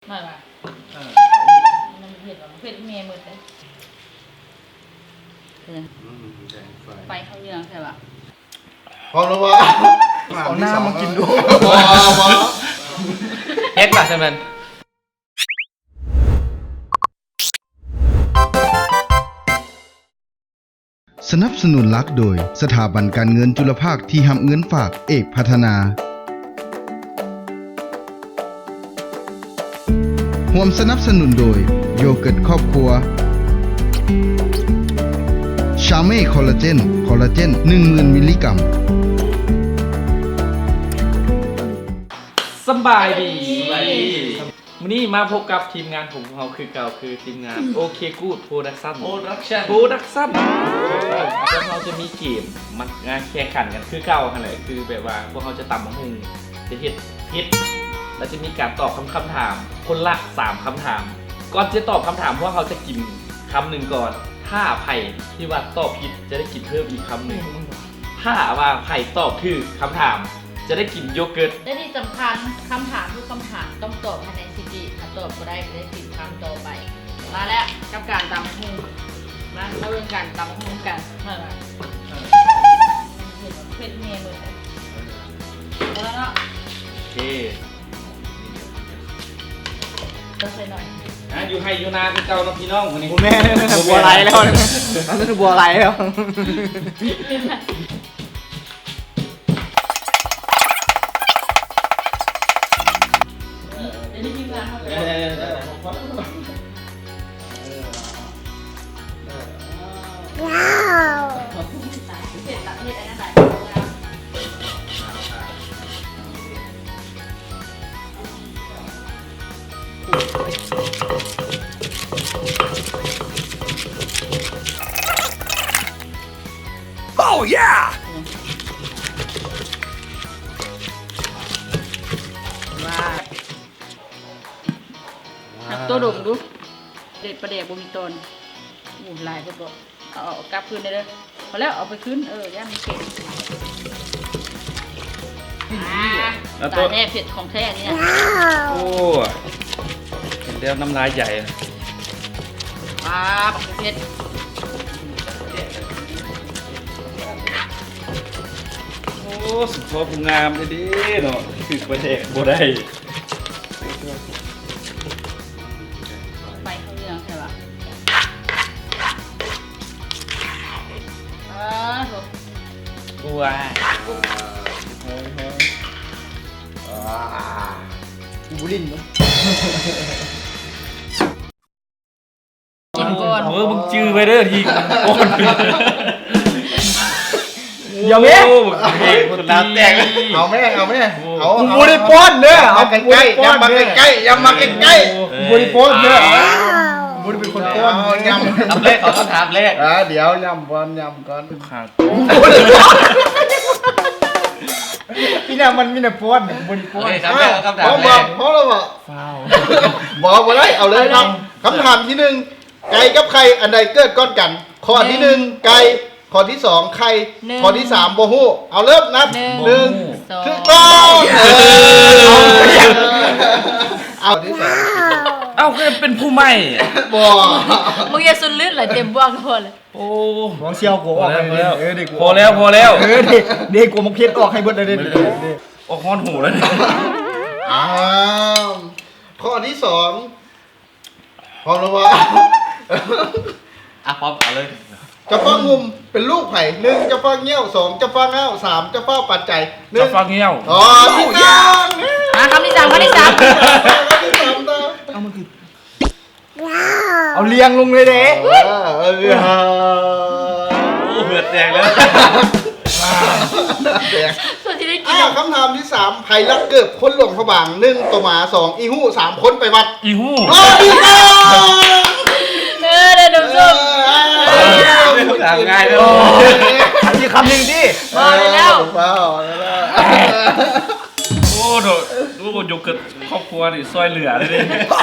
ນັ້ນລະ ເອີ ມັນເຜັດ ເຜັດແມ່ໝົດເດ້. ອືມ ແດງໄຟ ໄຟເຂົາເຫຼືອງແທ້ວະ. ພໍແລ້ວວະ ເອົານ້ຳມາກິນດູ. ບໍ່ ບໍ່ ເຜັດວະຊັ້ນແມ່ນ. ສະໜັບສະໜູນຫຼັກໂດຍ ສະຖາບັນການເງິນຈຸລະພາກທີ່ຮັບເງິນຝາກເອກພັດທະນາ. ຮ່ວມສະໜັບສະໜູນໂດຍ ໂຢເກີດຄອບຄົວ ຊາເມ ຄໍລາເຈນ ຄໍລາເຈນ ໜຶ່ງໝື່ນມິນລີກຣາມ. ສະບາຍດີ ສະບາຍດີ. ມື້ນີ້ມາພົບກັບທີມງານຂອງພວກເຮົາຄືເກົ່າ ຄືທີມງານ ໂອເຄກູດ ໂປຣດັກຊັນ ໂປຣດັກຊັນ ໂປຣດັກຊັນ. ພວກເຮົາຈະມີເກມມາແຂ່ງຂັນກັນຄືເກົ່າຫັ້ນແຫຼະ ຄືແບບວ່າພວກເຮົາຈະຕຳບັກຫຸ່ງ ຈະເຮັດເຜັດ ແລ້ວຈະມີການຕອບຄຳ ຄຳຖາມຄົນລະສາມຄຳຖາມ. ກ່ອນຈະຕອບຄຳຖາມ ພວກເຮົາຈະກິນຄຳໜຶ່ງກ່ອນ. ຖ້າໃຜທີ່ວ່າຕອບຜິດ ຈະໄດ້ກິນເພີ່ມອີກຄຳໜຶ່ງ. ຖ້າວ່າໃຜຕອບຖືກຄຳຖາມ ຈະໄດ້ກິນໂຢເກີດ ແລະທີ່ສຳຄັນ ຄຳຖາມທຸກຄຳຖາມຕ້ອງຕອບພາຍໃນສິບວິ ຖ້າຕອບບໍ່ໄດ້ຈະໄດ້ກິນຄຳຕໍ່ໄປ. ມາແລ້ວກັບການຕຳບັກຫຸ່ງ ມາເຮົາເລີ່ມການຕຳບັກຫຸ່ງກັນ. ເອີ ເຜັດແມ່ໝົດເດ້. ພໍແລ້ວເນາະ ໂອເຄ. ເຈົ້າໃສ່ໜ້ອຍ ອ່າ ຢູ່ໄຮ່ຢູ່ນາຄືເກົ່າເນາະພີ່ນ້ອງ. ມື້ນີ້ ບໍ່ແມ່ນ ບໍ່ແມ່ນ ບົວໄຫຼແລ້ວ ອັນນັ້ນບົວໄຫຼແລ້ວ. ວ້າວ ເຮັດລະ ເຮັດອັນນັ້ນຫຼາຍ ໂອ້ ເຢ ມາ ນັບໂຕດົງດູ ເດັດປາແດກບໍ່ມີຕອນ. ໂອ້ ຫຼາຍໂພດບໍ່? ເອົາ ເອົາກັບຄືນເດີ. ພໍແລ້ວ ເອົາໄປຄືນ. ເອີ ຢ້ານມັນເຜັດ. ອາ ແລ້ວໂຕ ຕາແທ້ ເຜັດຂອງແທ້ນີ້ນະ. ໂອ້ ເຫັນແລ້ວນ້ຳລາຍໃຫຍ່. ປາ ບັກເຜັດ. ໂອ້ ສົມພໍຜູ້ງາມແທ້ເດ້ເນາະ ຖືກປາແດກບໍ່ໄດ້. ໄຟເຂົາເຫຼືອງແທ້ວະ. ເອີ ໂອ້ ໂອ້ຍ ໂອ້ຍ ໂອ້ຍ ອ່າ ກູບໍ່ຫຼິ້ນເນາະ. ກິນກ່ອນ. ເອີ ມຶງຈື່ໄວ້ເດີ ທີ່ກ່ອນ. ດຽວແມ່ ໂອ້ ບັກເອກ ນ້ຳແຕກ. ເອົາແມ່ ເອົາແມ່ ເອົາ ກູບໍ່ໄດ້ປ້ອນເດີ. ເອົາ ມາໃກ້ໆ ຢ່າມາໃກ້ໆ ຢ່າມາໃກ້ໆ. ກູບໍ່ໄດ້ປ້ອນເດີ ກູບໍ່ໄດ້ເປັນຄົນປ້ອນ. ເອົາ ຍຳ ຄຳແລກ ເອົາຄຳຖາມແລກ. ອ່າ ດຽວ ຍຳກ່ອນ ຍຳກ່ອນ. ອີ່ນະ ມັນມີແນວປ້ອນ ກູບໍ່ໄດ້ປ້ອນ. ເອີ ຄຳແລກ ເອົາຄຳຖາມແລກ. ພໍແລ້ວບໍ່? ຟ້າວ ບໍ່ ບໍ່ໄດ້ ເອົາເລີຍເນາະ. ຄຳຖາມທີໜຶ່ງ ໄກ່ກັບໄຂ່ ອັນໃດເກີດກ່ອນກັນ? ຂໍ້ທີໜຶ່ງ ໄກ່. ຂໍ້ທີສອງ ໄຂ່. ຂໍ້ທີສາມ ບໍ່ຮູ້. ເອົາ ເລີ່ມນັບ. ໜຶ່ງ ສອງ ຖືກຕ້ອງ. ເອີ ເອົາ ທີສອງ. ເອົ້າ ຄືເປັນຜູ້ໃໝ່. ບໍ່ ມຶງຢ່າສຸດລຶດຫຼາຍ ເຕັມບ່ວງພໍແລ້ວ. ໂອ້ ບໍ່ ສ່ຽວ ກູອອກໃຫ້ເດ້. ເອີ ເດ້ ພໍແລ້ວ ພໍແລ້ວ. ເອີ ເດ້ ເດ້ ກູເອົາໝາກເຜັດອອກໃຫ້ເບິດເລີຍເດ້. ອອກຮອດຫູແລ້ວນີ້. ອ້າວ ຂໍ້ທີສອງ ພ້ອມແລ້ວບໍ່? ອ່ະ ພ້ອມ ເອົາເລີຍ. ຈະຟ້າງງຸ່ມເປັນລູກໃຜ? ໜຶ່ງ ຈະຟ້າງງຽ້ວ. ສອງ ຈະຟ້າງງາວ. ສາມ ຈະຟ້າງປັນໃຈ. ໜຶ່ງ ຈະຟ້າງງຽ້ວ. ອໍ ຖືກຕ້ອງ. ມາຄຳທີສາມ ຄຳທີສາມ. ເອົາ ມັນຄື ເອົາລຽງລົງເລີຍເດ້. ເອີ ເອີ ໂອ້ ເຫື່ອແຕກແລ້ວ. ສ່ວນທີ່ໄດ້ກິນ ອ່າ ຄຳຖາມທີສາມ ໃຜລັກເກີບຄົນຫຼວງພະບາງ? ໜຶ່ງ ໂຕໝາ. ສອງ ອີ່ຫູ. ສາມ ຄົນໄປວັດ. ອີ່ຫູ. ໂອ້ ຖືກຕ້ອງ. ເອີ ໄດ້ນົມສົ້ມ. ເອີ ຖາມງ່າຍເດີ. ອີກຄຳໜຶ່ງຕິ. ພໍແລ້ວ ພໍແລ້ວ. ໂອ້ໂຫ ໂອ້ ໂຢເກີດຄອບຄົວນີ້ຊ່ອຍເຫຼືອເລີຍເດ້. ໂອ້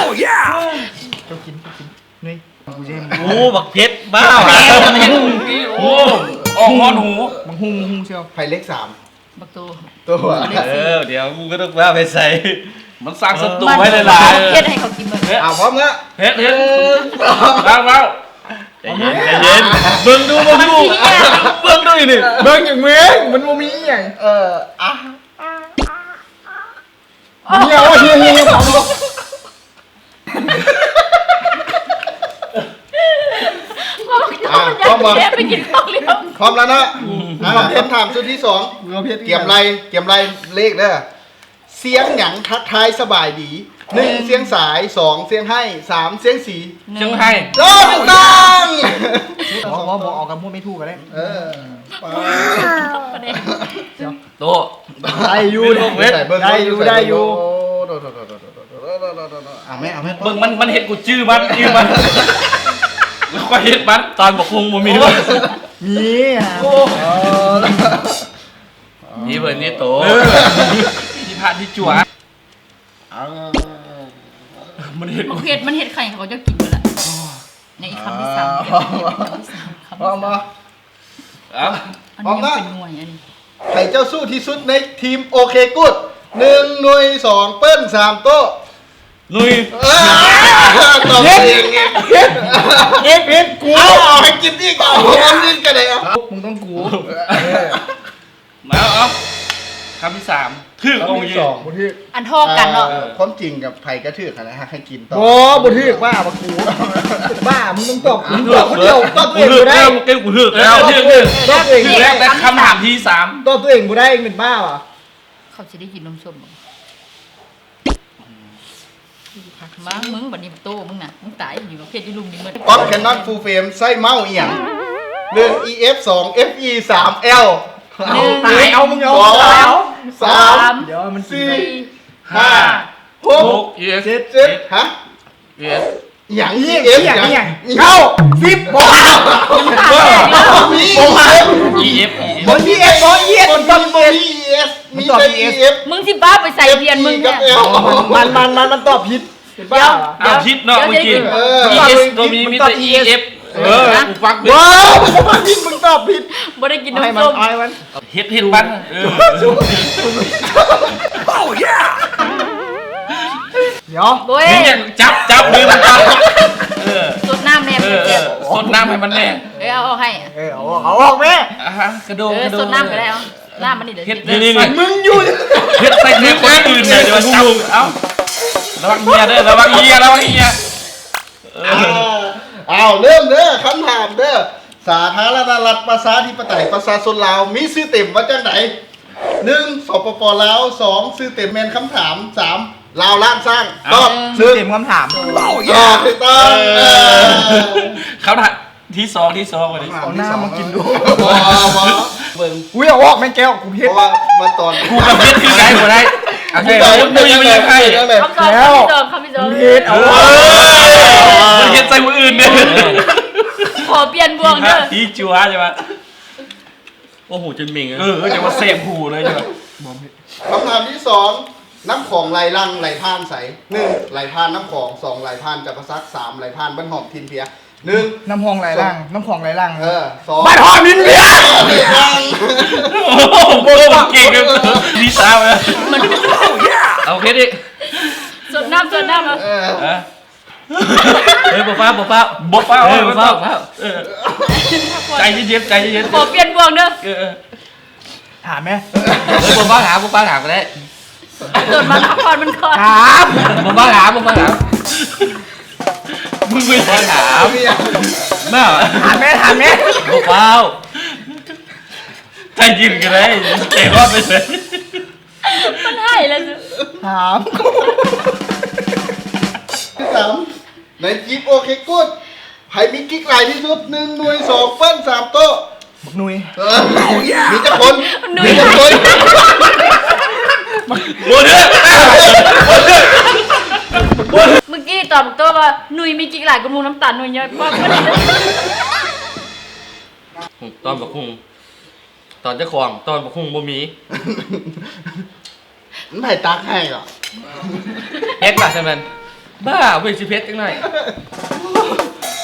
ເຈົ້າກິນ ເຈົ້າກິນ. ນີ້ ກູແຍມ. ໂອ້ ບັກເຜັດ ບ້າ. ໂອ້ ອອກຮອດຫູ. ບັກຫຸ່ງ ຫຸ່ງສ່ຽວ. ໃຜເລກສາມ? ບັກໂຕ. ໂຕ. ເອີ ດຽວກູກໍຕ້ອງວ່າໄປໃສ່. ມັນສ້າງສັດຕູໄວ້ຫຼາຍໆ ເຮັດໃຫ້ເຂົາກິນເບິ່ງ ເຮັດ ເອົາ ພ້ອມແລ້ວ ເຮັດ ເຮັດ ເອົາ ເອົາ ໃຈເຢັນ ໃຈເຢັນ ເບິ່ງດູ ເບິ່ງດູ ມັນຊິແຍກ ເບິ່ງດູອີ່ນີ້ ເບິ່ງຫຍັງແມ່ງ ມັນບໍ່ມີອີ່ຫຍັງ ເອີ ອ່ະ ເອີ ເອີ ເອີ ເອີ ເອີ ເອີ ເອີ ອ່າ ພ້ອມບໍ່? ໄປກິນຂອງຫຼຽວ ພ້ອມແລ້ວເນາະ ອືມ ອ່າ ຄຳຖາມຊຸດທີສອງ ກຽມໄລ່ ກຽມໄລ່ເລກເດີ ສຽງຫຍັງທັກທາຍສະບາຍດີ? ໜຶ່ງ ສຽງສາຍ ສອງ ສຽງໄຫ້ ສາມ ສຽງສີ ສຽງໄຫ້ ໂອ້ ຖືກຕ້ອງ ບໍ່ ບໍ່ ບໍ່ ເອົາກັບໝູ່ໄມ່ຖືກກໍໄດ້ ເອີ ໂຕ ໄດ້ຢູ່ ໄດ້ຢູ່ ໄດ້ຢູ່ ອ່າ ແມ່ ເອົາແມ່ ເບິ່ງມັນ ມັນເຮັດກູຈື່ມັນ ຈື່ມັນ ແລ້ວຂ້ອຍເຮັດມັນ ຕອນບັກຫຸ່ງບໍ່ມີ ມີ ໂອ້ ເອີ ນີ້ເບິ່ງນີ້ໂຕ ເອີ ທີ່ພາດທີ່ຈົວ ເອີ ມັນເຮັດ ເຮັດ ມັນເຮັດໄຂ່ເຂົາເຈົ້າກິນເບິດລະ ໃນອີກຄຳທີສາມ ອ່າ ຄຳທີສາມ ຄຳທີສາມ ເອົາ ອັນນີ້ຍັງເປັນໜ່ວຍ ອັນນີ້ ໃຜເຈົ້າສູ້ທີ່ສຸດໃນທີມໂອເຄກູດ ໜຶ່ງ ໜຸ່ຍ ສອງ ເປີ້ນ ສາມ ໂຕ້ ໜຸ່ຍ ເອີ ຕອບເອງ ເຮັດ ເຮັດ ເຮັດ ເຮັດ ເຮັດ ກູ ເອົາ ເອົາໃຫ້ກິນອີກ ເອົາ ເອົາ ເອົາ ເອົາ ເອົາ ເອົາ ມາ ເອົາ ຄຳທີສາມ ຖືກບໍ່ມື້ກີ້ ບໍ່ຖືກ ອັນທໍ່ກັນເນາະ ເອີ ຄວາມຈິງກັບໃຜກໍຖືກຫັ້ນແຫຼະ ໃຫ້ກິນຕໍ່ ບໍ່ ບໍ່ຖືກ ບ້າ ບັກກູ ບ້າ ມຶງຕ້ອງຕອບ ມຶງຕອບຄົນດຽວ ຕອບຕົວເອງບໍ່ໄດ້ ກູຖືກແລ້ວ ກູຖືກແລ້ວ ຕອບຕົວເອງ ຖືກແລ້ວ ແຕ່ຄຳຖາມທີສາມ ຕອບຕົວເອງບໍ່ໄດ້ ເປັນບ້າຫວາ ເຂົາຊິໄດ້ກິນນົມສົ້ມບໍ່? ມາ ມຶງ ບັດນີ້ໂຕມຶງນະ ມຶງຕາຍຢູ່ປະເພດຢູ່ລຸ່ມນີ້ໝົດ ກ້ອງແຄນນອນຟູລເຟຣມໃຊ້ເມົ້າອີ່ຫຍັງ? ໜຶ່ງ ອີເອັຟ ສອງ ເອັຟອີ ສາມ ແອລ ໜຶ່ງ ຕາຍ ເອົາ ມຶງເອົາ ສອງ ສາມ ສາມ ສີ່ ຫ້າ ຫົກ ເຈັດ ເຈັດ ຮະ ອີເອັຟ ຫຍັງ ອີເອັຟ ອີເອັຟ ຫຍັງ ຫຍັງ ເກົ້າ ສິບ ບໍ່ ບໍ່ ມີ ອີເອັຟ ບໍ່ມີ ອີເອັຟ ບໍ່ ອີເອັຟ ມັນຕ້ອງ ບໍ່ມີ ອີເອັຟ ມີແຕ່ ອີເອັຟ ມຶງຊິບ້າໄປໃສ່ທຽນມຶງແທ້ ມັນ ມັນ ມັນ ມັນຕອບຜິດ ເປັນບ້າ ດຽວ ເອົາ ດຽວ ຜິດເນາະ ດຽວ ເມື່ອກີ້ ຈະໄດ້ຖືກ ອີເອັຟ ກໍມີ ມີແຕ່ ອີເອັຟ ເອີ ກູຟັງເບິ່ງ ບໍ່ ມຶງຕອບຜິດ ບໍ່ໄດ້ກິນນົມສົ້ມ ເຮັດ ເຮັດມັນ ເອີ ດຽວ ໂອ້ຍ ຍັງຈັບ ຈັບມືມັນກ່ອນ ເອີ ສົດນ້ຳແດ່ ເອີ ສົດນ້ຳໃຫ້ມັນແດ່ ເອີ ເອົາອອກໃຫ້ ເອີ ເອົາອອກ ເອົາອອກແມ່ ອ່າຮະ ກະໂດດ ເອີ ກະໂດດ ສົດນ້ຳກໍໄດ້ ເອົາ ນ້ຳມັນນີ້ເດີ ເຮັດ ເຮັດໃສ່ ນີ້ ນີ້ ນີ້ ເຮັດໃສ່ແຕ່ຄົນອື່ນເດີ ດຽວຈັບ ເອົາ ລະວັງເຫຍເດີ ລະວັງເຫຍ ລະວັງເຫຍ ເອີ ອ້າວ ເລີ່ມເດີ ຄຳຖາມເດີ ສາທາລະນະລັດປະຊາທິປະໄຕປະຊາຊົນລາວ ມີຊື່ເຕັມວ່າຈັ່ງໃດ? ໜຶ່ງ ສປປ ລາວ ສອງ ຊື່ເຕັມແມ່ນຄຳຖາມ ສາມ ລາວລ້ານຊ້າງ ຕອບ ໜຶ່ງ ຊື່ເຕັມຄຳຖາມ ຕອບຖືກຕ້ອງ ເອີ ເອີ ຄຳຖາມທີສອງ ທີສອງ ບັດນີ້ ເອົານ້ຳມາກິນດູ ບໍ່ ບໍ່ ເບິ່ງ ອຸ້ຍ ເອົາອອກແມ່ນແກ້ວ ກູເຮັດ ເພາະວ່າ ວ່າຕອນ ກູກໍເຮັດຄືກັນບໍ່ໄດ້ ໂອເຄ ກູກໍເຮັດ ກູຍັງໃຫ້ ຄຳສອງ ແລ້ວ ຄຳສອງ ຄຳສອງ ມຶງເຮັດ ເອົາ ເອີ ມຶງເຮັດໃສ່ຜູ້ອື່ນເດີ້ ຂໍປ່ຽນບ່ວງເດີ້ ອີຈົວໃຊ່ປະ? ໂອ້ໂຫ ຈົນເໝັງ ເອີ ເອີ ຈະວ່າແສບຫູເລີຍ ຄຳຖາມທີສອງ ນ້ຳຂອງໄຫຼຫຼັ່ງໄຫຼຜ່ານໃສ? ໜຶ່ງ ໄຫຼຜ່ານນ້ຳຂອງ ສອງ ໄຫຼຜ່ານຈຳປາສັກ ສາມ ໄຫຼຜ່ານບ້ານຫອມຖິ່ນເພຍ ໜຶ່ງ ນ້ຳຂອງໄຫຼຫຼັ່ງ ເອີ ນ້ຳຂອງໄຫຼຫຼັ່ງ ເອີ ສອງ ບ້ານຫອມຖິ່ນເພຍ ໂອ້ໂຫ ເກັ່ງເກີນ ມີສາວ ມັນ ເອົາເຮັດອີກ ສົດນ້ຳ ສົດນ້ຳ ເອີ ຮະ ເຮີ້ຍ ບໍ່ຟ້າວ ບໍ່ຟ້າວ ບໍ່ຟ້າວ ເອີ ບໍ່ຟ້າວ ເອີ ໃຈເຢັນໆ ໃຈເຢັນໆ ຂໍປ່ຽນບ່ວງເດີ້ ເອີ ເອີ ຖາມແມ ເອີ ບໍ່ຟ້າວຖາມ ບໍ່ຟ້າວຖາມກໍໄດ້ ຕົນມັນພັກຜ່ອນມັນກ່ອນ ຖາມ ບໍ່ຟ້າວຖາມ ບໍ່ຟ້າວຖາມ ມຶງໄປຖາມ ມາ ຖາມແມ ຖາມແມ ບໍ່ຟ້າວ ໃຈເຢັນກໍໄດ້ ໃຈຮ້ອນໄປເລີຍ ມັນໃຫ້ແລ້ວ ຖາມ ສາມ ໃນທີມໂອເຄກູດ ໃຜມີກິກຫຼາຍທີ່ສຸດ? ໜຶ່ງ ໜຸ່ຍ ສອງ ເປີ້ນ ສາມ ໂຕ້ ບັກໜຸ່ຍ ເອີ ມີຈັກຄົນ? ໜຸ່ຍ ມີຈັກຄົນ? ບໍ່ຖືກ ບໍ່ຖືກ ບໍ່ຖືກ ມື້ກີ້ຕອນໂຕ້ວ່າ ໜຸ່ຍມີກິກຫຼາຍກວ່າໝູ່ ນ້ຳຕາໜຸ່ຍຍ້ອຍປັອກ ຕອນບັກຫຸ່ງ ຕອນເຈົ້າຂອງ ຕອນບັກຫຸ່ງບໍ່ມີ ມັນໃຜຕັກໃຫ້ເນາະ ເຜັດວ່າຊັ້ນແມ່ນ ບ້າ ເວີຍຊິເຜັດຈັກໜ້ອຍ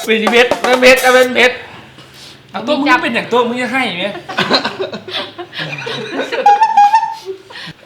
ເວີຍຊິເຜັດ ມັນເຜັດ ມັນເຜັດ ເອົາໂຕ້ ມຶງເປັນຫຍັງໂຕ້ ມຶງຈະໄຫ້ແມ?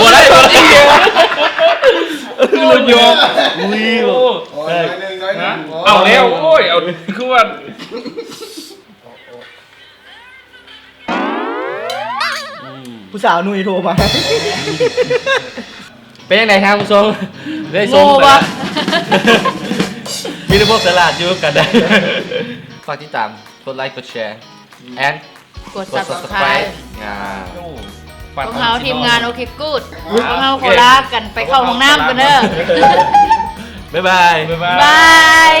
ບໍ່ໄດ້ ບໍ່ໄດ້ ຫຼຸດຢູ່. ອຸ້ຍ ໂອ້ຍ ໜ້ອຍໜຶ່ງ ໜ້ອຍໜຶ່ງ. ເອົາແລ້ວ ໂອ້ຍ ເອົາ ຄືວ່າ ອືມ ຜູ້ສາວໜຸ່ຍໂທມາ. ເປັນຈັ່ງໃດທ່ານຜູ້ຊົມ ໄດ້ຊົມໄປແລ້ວ? ມີແຕ່ພວກສະຫຼາດຢູ່ກັນໄດ້. ຝາກຕິດຕາມ ກົດໄລ ກົດແຊ ແອນ ກົດ Subscribe ອ່າ ພວກເຮົາທີມງານ ໂອເຄ ກູດ ພວກເຮົາຂໍລາກັນໄປເຂົ້າຫ້ອງນ້ຳກ່ອນເດີ. ບາຍບາຍ ບາຍບາຍ.